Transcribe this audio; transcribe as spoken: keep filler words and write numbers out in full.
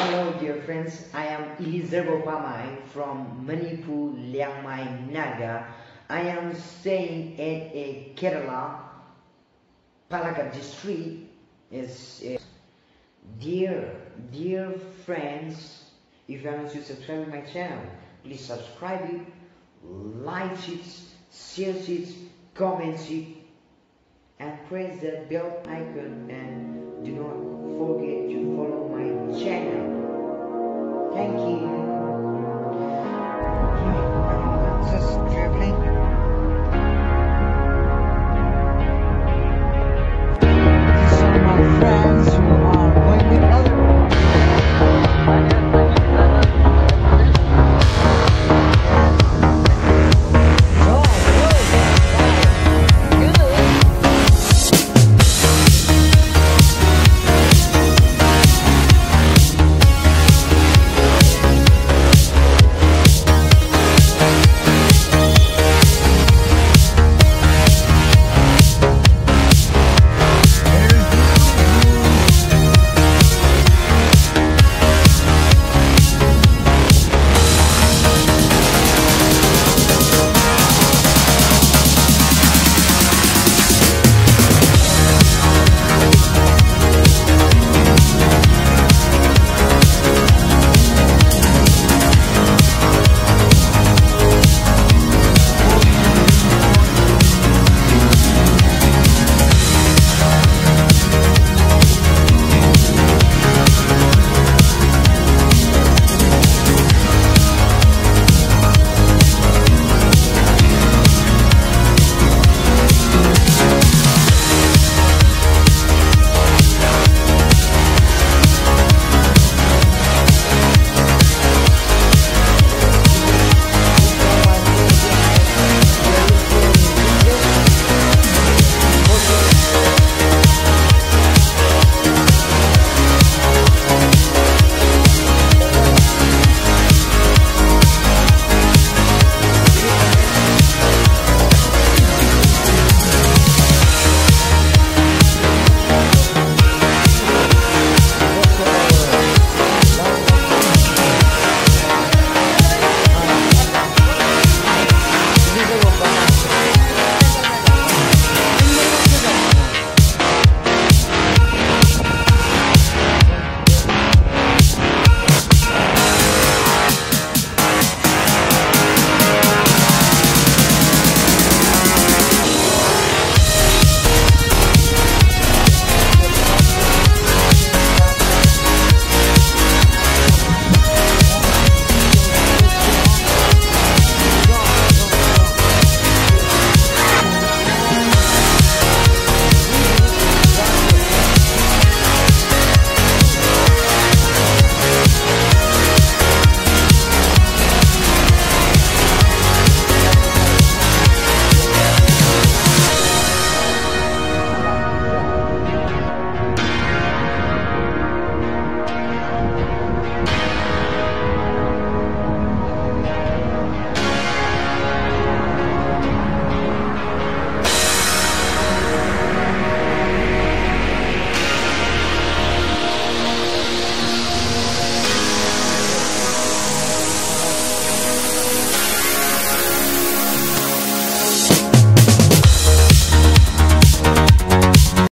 Hello, dear friends. I am Elizabeth Pamai from Manipur, Liangmai, Naga. I am staying at a Kerala, Palakkad district. Is, is dear, dear friends, if you haven't subscribed my channel, please subscribe it, like it, share it, comment it, and press that bell icon, and do not forget to follow my channel.